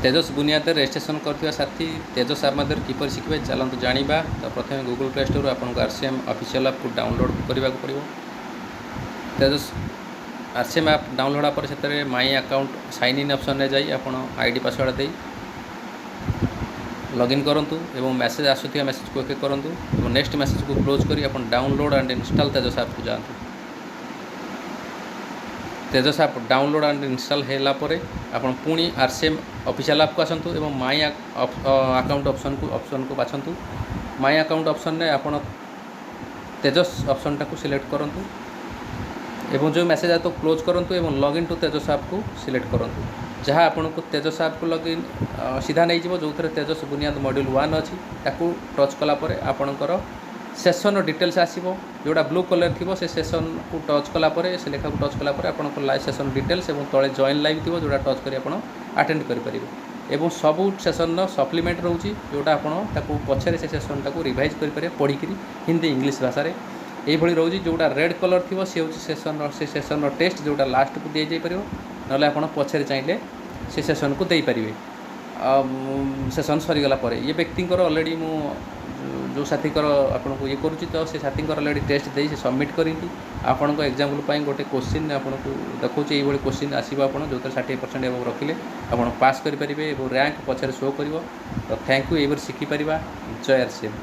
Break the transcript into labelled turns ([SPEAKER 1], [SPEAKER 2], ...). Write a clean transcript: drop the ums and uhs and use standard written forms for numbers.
[SPEAKER 1] Tejas ବୁନିୟାଦରେ registration କରିଥିବା ସାଥୀ Tejas app ମାଧ୍ୟମରେ କିପରି ଶିଖିବେ, ଚାଲନ୍ତୁ ଜାଣିବା। ତ ପ୍ରଥମେ ଗୁଗଲ୍ ପ୍ଲେ ଷ୍ଟୋରରୁ ଆପଣଙ୍କୁ ଆର୍ ସି ଏମ୍ ଅଫିସିଆଲ୍ ଆପ୍କୁ ଡାଉନଲୋଡ଼୍ କରିବାକୁ ପଡ଼ିବ। Tejas R C M app download ହେଲା ପରେ ସେଥିରେ ମାଇ ଆକାଉଣ୍ଟ ସାଇନ୍ ଇନ୍ ଅପସନ୍ରେ ଯାଇ ଆପଣ I D, password ଦେଇ ଲଗ୍ଇନ୍ କରନ୍ତୁ ଏବଂ ମେସେଜ୍ ଆସୁଥିବା ମେସେଜ୍କୁ ଓକେ କରନ୍ତୁ ଏବଂ ନେକ୍ସଟ ମେସେଜ୍କୁ କ୍ଲୋଜ୍ କରି ଆପଣ ଡାଉନଲୋଡ଼୍ ଆଣ୍ଡ ଇନଷ୍ଟଲ୍ ତେଜସ୍ ଆପ୍କୁ ଯାଆନ୍ତୁ। Tejas app download and install ହେଲା ପରେ ଆପଣ ପୁଣି ଆର୍ ସି ଏମ୍ ଅଫିସିଆଲ୍ ଆପ୍କୁ ଆସନ୍ତୁ ଏବଂ ମାଇ ଆକାଉଣ୍ଟ ଅପସନ୍କୁ ବାଛନ୍ତୁ। ମାଇ ଆକାଉଣ୍ଟ ଅପସନ୍ରେ ଆପଣ ତେଜସ୍ ଅପସନ୍ଟାକୁ ସିଲେକ୍ଟ କରନ୍ତୁ ଏବଂ ଯେଉଁ ମେସେଜ୍ ଆସେ କ୍ଲୋଜ୍ କରନ୍ତୁ ଏବଂ ଲଗ୍ଇନ୍ ଟୁ ତେଜସ୍ ଆପ୍କୁ ସିଲେକ୍ଟ କରନ୍ତୁ, ଯାହା ଆପଣଙ୍କୁ ତେଜସ୍ ଆପ୍କୁ ଲଗ୍ଇନ୍ ସିଧା ନେଇଯିବ, ଯେଉଁଥିରେ ତେଜସ୍ ବୁନିୟାଦ ମଡ୍ୟୁଲ୍ 1 ଅଛି। ତାକୁ ଟଚ୍ କଲା ପରେ ଆପଣଙ୍କର ସେସନ୍ର ଡିଟେଲ୍ସ ଆସିବ। ଯେଉଁଟା ବ୍ଲୁ କଲର୍ ଥିବ, ସେ ସେସନ୍କୁ ଟଚ୍ କଲା ପରେ, ସେ ଲେଖାକୁ ଟଚ୍ କଲା ପରେ ଆପଣଙ୍କ ଲାଇଭ୍ ସେସନ୍ ଡିଟେଲ୍ସ ଏବଂ ତଳେ ଜଏନ୍ ଲାଇଭ୍ ଥିବ, ଯେଉଁଟା ଟଚ୍ କରି ଆପଣ ଆଟେଣ୍ଡ କରିପାରିବେ। ଏବଂ ସବୁ ସେସନ୍ର ସପ୍ଲିମେଣ୍ଟ ରହୁଛି, ଯେଉଁଟା ଆପଣ ତାକୁ ପଛରେ ସେ ସେସନ୍ଟାକୁ ରିଭାଇଜ୍ କରିପାରିବେ ପଢ଼ିକିରି ହିନ୍ଦୀ, ଇଂଲିଶ ଭାଷାରେ। ଏଇଭଳି ରହୁଛି। ଯେଉଁଟା ରେଡ଼୍ କଲର୍ ଥିବ, ସେ ହେଉଛି ସେ ସେସନ୍ର ଟେଷ୍ଟ, ଯେଉଁଟା ଲାଷ୍ଟକୁ ଦିଆଯାଇପାରିବ। ନହେଲେ ଆପଣ ପଛରେ ଚାହିଁଲେ ସେ ସେସନ୍କୁ ଦେଇପାରିବେ ସେସନ୍ ସରିଗଲା ପରେ। ଇଏ ବ୍ୟକ୍ତିଙ୍କର ଅଲରେଡ଼ି, ମୁଁ ଯେଉଁ ସାଥୀଙ୍କର ଆପଣଙ୍କୁ ଇଏ କରୁଛି, ତ ସେ ସାଥୀଙ୍କର ଅଲରେଡ଼ି ଟେଷ୍ଟ ଦେଇ ସେ ସବମିଟ୍ କରିନ୍ତି। ଆପଣଙ୍କ ଏକ୍ଜାମ୍ପଲ୍ ପାଇଁ ଗୋଟେ କୋଶ୍ଚିନ୍ ଆପଣଙ୍କୁ ଦେଖାଉଛି। ଏଇଭଳି କୋଶ୍ଚିନ୍ ଆସିବ, ଆପଣ ଯେଉଁଥିରେ 60% ଏବଂ ରଖିଲେ ଆପଣ ପାସ୍ କରିପାରିବେ ଏବଂ ର୍ୟାଙ୍କ ପଛରେ ଶୋ କରିବ। ତ thank you. ଏଇଭଳି ଶିଖିପାରିବା। ଜୟ ଆର୍ ସି ଏମ୍।